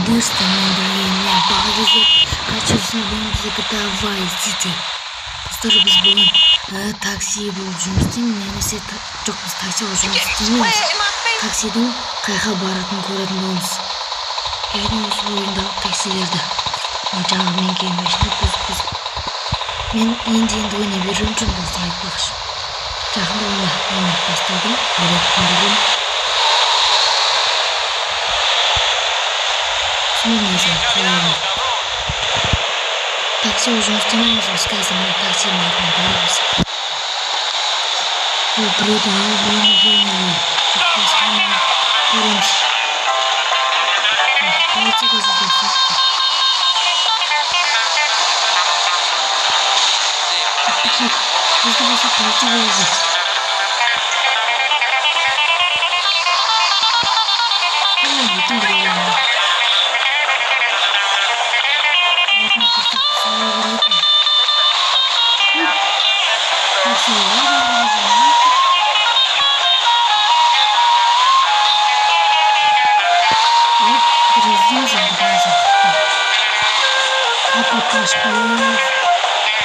Быстро мен бірге мен Бағдезет. Короче, бүгін бізде GTA Vice City. Достар, біз бүгін такси болып жұмыс істейміз, немесе жоқ, біз такси болып жұмыс істемейміз. Таксидің қайға баратынын көретін боламыз. Яғни осы ойындағы таксилерді. Жаңағы мен келген машина біз мен енді ойнай беріп жүрмін, достар, айтпақшы. Жақында ойнап бастадым, бір екі күн бұрын. Такси жұмыс істемейміз, біз қазір мына таксидің артынан барамыз. Ол біреудің көреміз. Полиция да жүр, достар. Бізді болса полиция қойып жүр. Ой, біреу. Капотты ашып қойып,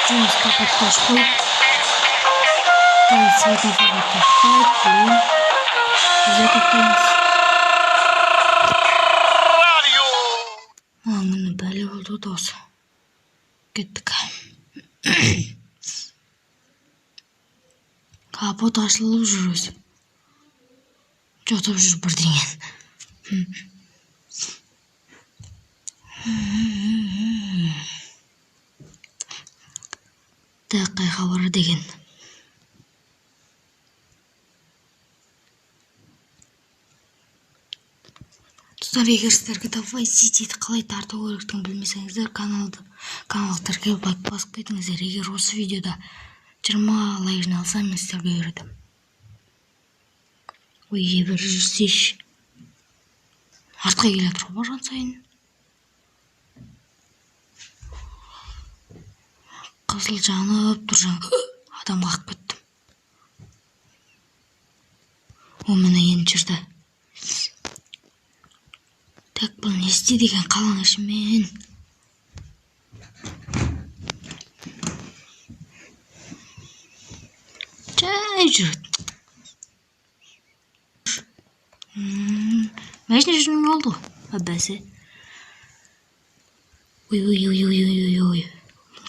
жұмыс капотты ашып қойып, светофорға тоқтайды, блин. Біз де тоқтаймыз. Міне бәле болды ғой дауысы. Кеттік. Капот ашылып жүр өзі. Жұтып жүр бірдеңені. Так, қайға барады екен? Достар, егер сіздер GTA Vice City'ді қалай тарту керектігін білмесеңіздер, каналға тіркеліп лайк басып кетіңіздер. Егер осы видеода 20 лайк жиналса, мен сіздерге үйретемін. Ой, бір жүрсейші. Артқа келе жатыр ғой барған сайын. Қызыл жанып тұр, жаңа адам қағып кеттім. О, міне енді жүрді. Так, бұл не істейді екен қаланың ішімен? Жай жүреді. Машина жүрмей қалды ғой. Бәсе. Ой, ой, ой, ой, ой, ой.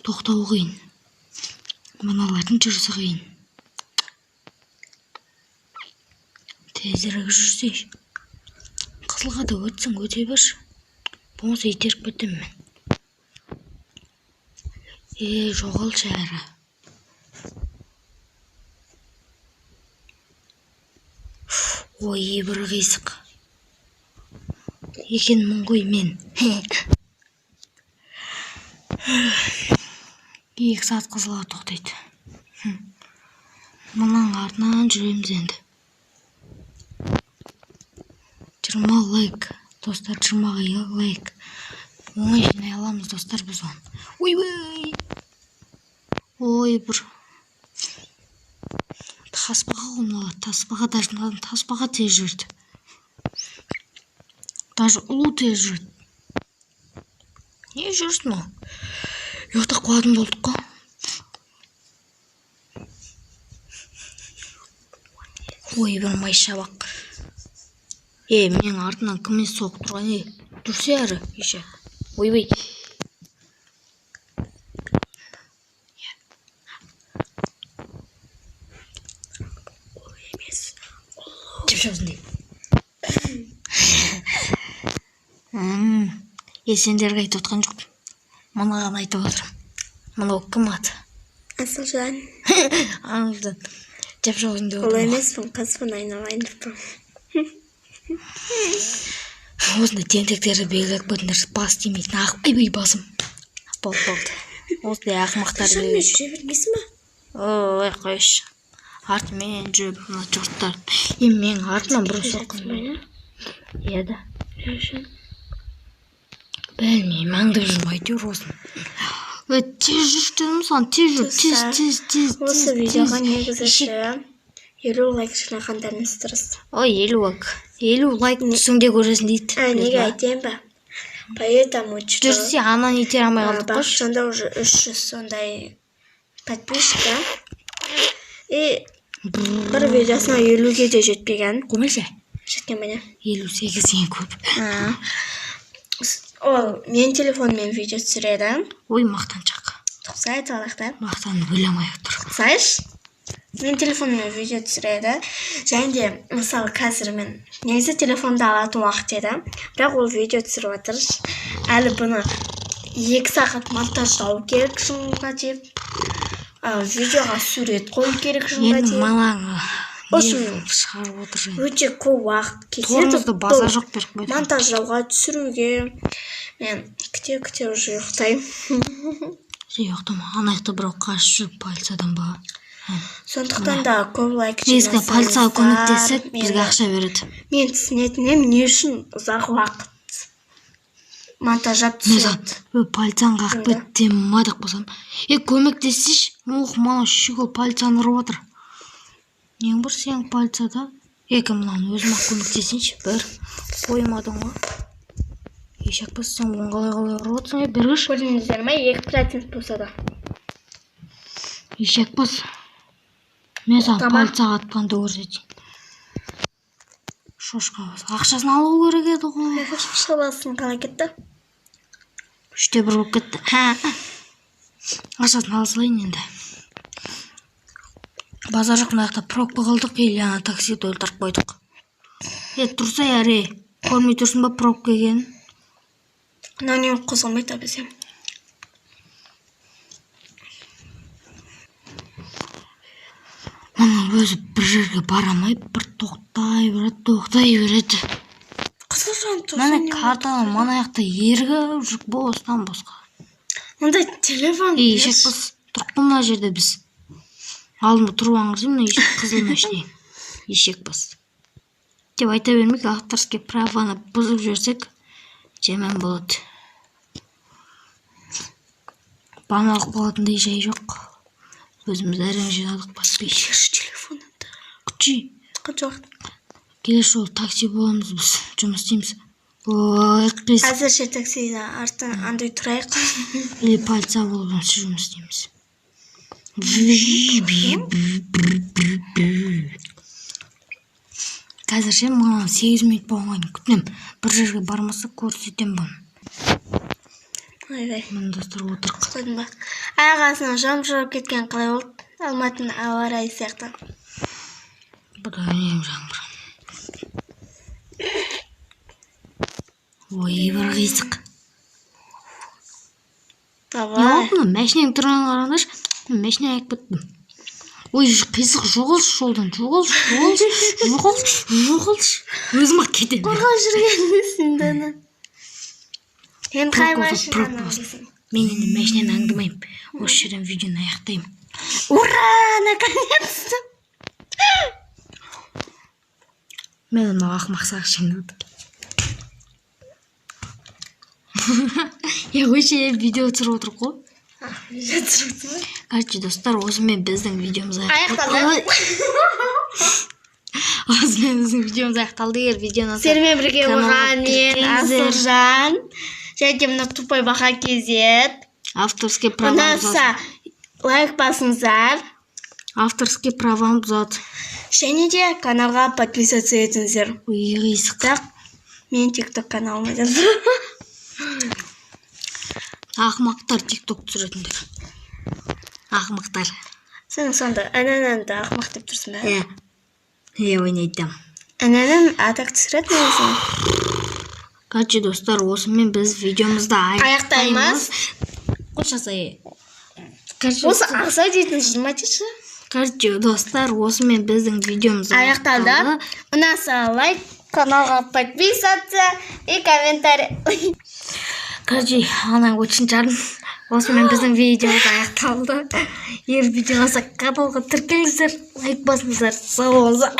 Тоқтау қиын. Мыналардың жүрісі қиын. Тезірек жүрсейші. Қызылға да өтсең өте берші. Болмаса итеріп кетемін мен. Жоғалшы әрі. Ой, бір қисық. Екенмін ғой мен. 2 сағат қызылға тоқтайды. Мынаның артынан жүреміз енді. 20 лайк, достар, 20 лайк. Оңай жинай аламыз, достар, біз оны. Ой-ой! Ой, бір тасбақа ғой мыналар, тасбақа, даже мынадан тасбақа тез жүрді. Даже ұлу тез жүрді. Не жүрсің мынау? Ұйықтап қалатын болдық қой. Ой, бір май шабақ. Менің артымнан кім соғып тұрған? Жүрсе әрі, еше. Ойбай. Деп жазын дейді. Сендерге айтып отқан жоқпын. Мынаған айтып отырмын. Мынау кім аты? Асылжан. Асылжан. Деп жазын деп Ол отырмын. емеспін, қызбын, айналайын деп. Осындай тентектерді белгілеп қойдыңдар, бас тимейтін ақ, айбай басым. Болды, болды. Осындай ақымақтарды Қашан мен жүре бермейсің ба? Ой, қойшы. Артымен жүріп, мына жұрттар. Менің артымнан біреу соққан. Иә да. Білмеймін, аңдып жүрмін, әйтеуір осыны. Ой, тез жүрші дедім саған, тез жүр, тез, тез, тез, Осы тез, видеоға тез. негізі Ешек. 50 лайк жинағандарыңыз дұрыс. Ой, 50 лайк. 50 лайк түсіңде көресің дейді. Неге Білесің ба? айтайын ба? Поэтому что Жүрсе, ананы итере алмай қалдық қойшы. Бақытжанда уже 300 сондай подписчика. И бір видеосына 50-ге де жетпеген. Қоймайшы. Жеткен міне. 58 ең көп. А. Ол мен телефонмен видео түсіреді. Ой, мақтаншақ. Тоқсан айтып алайық та. Мақтанып ойламай отыр. Знаешь, мен телефонмен видео түсіреді. Және де, мысалы, қазір мен негізі телефонды алатын уақыт еді. Бірақ ол видео түсіріп жатыр. Әлі бұны 2 сағат монтаждау керек жылға деп. Видеоға сурет қою керек жылға Енді деп. малаң В общем, шығарып отыр және. Өте көп уақыт кетеді. Тормозды база Бұл жоқ беріп қойды. монтаждауға, түсіруге. Мен күте күте уже ұйықтаймын. Сен ұйықтама. Ана жақта біреу қашып жүр полициядан ба? Сондықтан да көп лайк Негізгі полицияға жинасаңыздар, көмектессек, бізге ақша береді. Мен түсінетін едім, не үшін ұзақ уақыт монтаждап Мен түсіреді. саған полицияны қағып кеттім ма деп қойсам. Е, көмектессейші. Ох, мана щегол полицияны ұрып отыр. Нең бар сенің полицияда? Екі, мынаны өзім ақ көмектесейінші. Бір қоймадың ғой. Ешек бас, сен оны қалай қалай ұрып отырсың, е, бергіш. Көрдіңіздер ме, 2% болса да. Ешек бас. Мен саған Тоқтама. полицияға атқанды көрсетейін. Шошқа бас. Ақшасын алу керек еді ғой. Шабасын қалай кетті? 3-1 болып кетті. Ақшасын ала салайын енді. Базар жоқ, мына жақта пробка қылдық или ана таксиді өлтіріп қойдық. Е, тұрсай әре. Көрмей тұрсың ба пробка екенін? Мынау не қозғалмайды бізде. Мына өзі бір жерге бара алмай, бір тоқтай береді, тоқтай береді. Қызылжан. Мына картаны мына жақта ерігіп жүр бостан босқа. Онда телефон Ей, ешек бас, тұрып қой мына жерде біз. Алдында тұрып алыңыз, мына ешек қызыл машина. Ешек бас. Деп айта бермейік, авторский правоны бұзып жіберсек, жаман болады. Бан алып қалатындай жай жоқ. Өзіміз әрең жинадық подписчик. Берші телефонымды. Күтші. Қанша уақыт? Келесі жолы такси боламыз біз. Жұмыс істейміз. Ой, қисық. Әзірше таксиде артын андай тұрайық. Или полиция болып жұмыс істейміз. Қазір ше, маған 8 минут болған кейін күтемін. Бір жерге бармаса, көрсетемін бұны. Ойбай. Міне, достар, отырық. Қойдың ба? Аяқ астынан жаңбыр жауып кеткен қалай болды? Алматының ауа райы сияқты. Бұда үнемі жаңбыр. Ой, бір қисық. Не Давай. болды мына машинаның түрін қараңдаршы. Мен машина аяп кеттім. Ой, қисық, жоғалшы жолдан, жоғалшы, жоғалшы, жоғалшы, жоғалшы. Өзім ақ кетемін. Қорғап жүрген ана. Енді қай Пробка болса, пробка машинаны болсын. аңдисың? Мен енді машинаны аңдымаймын. Осы жерден видеоны аяқтаймын. Ура! Наконец-то! Мен мынау ақымақ жинады. Е, қойшы, е, видео түсіріп отырмық қой. Видео түсіріп отырсың ба? Короче, достар, осымен біздің видеомыз Аяқталды. Осымен біздің видеомыз аяқталды. Егер видео ұнаса, Сіздермен бірге каналға болған мен, тіркеліңіздер. Асылжан. Және де мына тупой Баха kz. Авторский праваны Ұнаса, лайк басыңыздар. Авторский праваны бұзады. Және де каналға подписаться етіңіздер. Ой, қисық. Так, мен тикток каналыма деп. Ақымақтар, тикток түсіретіндер. Ақымақтар. Сен сонда інініңді ақымақ деп тұрсың ба? Иә. Иә, ойнайтам. Інінің атақ түсіреді негізі. Короче, достар, осымен біз видеомызды Аяқтаймыз. аяқтаймыз. Қош. Короче, Осы ағза дейтін жырма дейші. Короче, достар, осымен біздің видеомыз Аяқталды. Ұнаса, лайк, каналға подписаться и комментарий. Короче, ана очень жарым. Осымен біздің видеомыз аяқталды. Егер видео ұнаса, каналға тіркеліңіздер, лайк басыңыздар. Сау болыңыздар.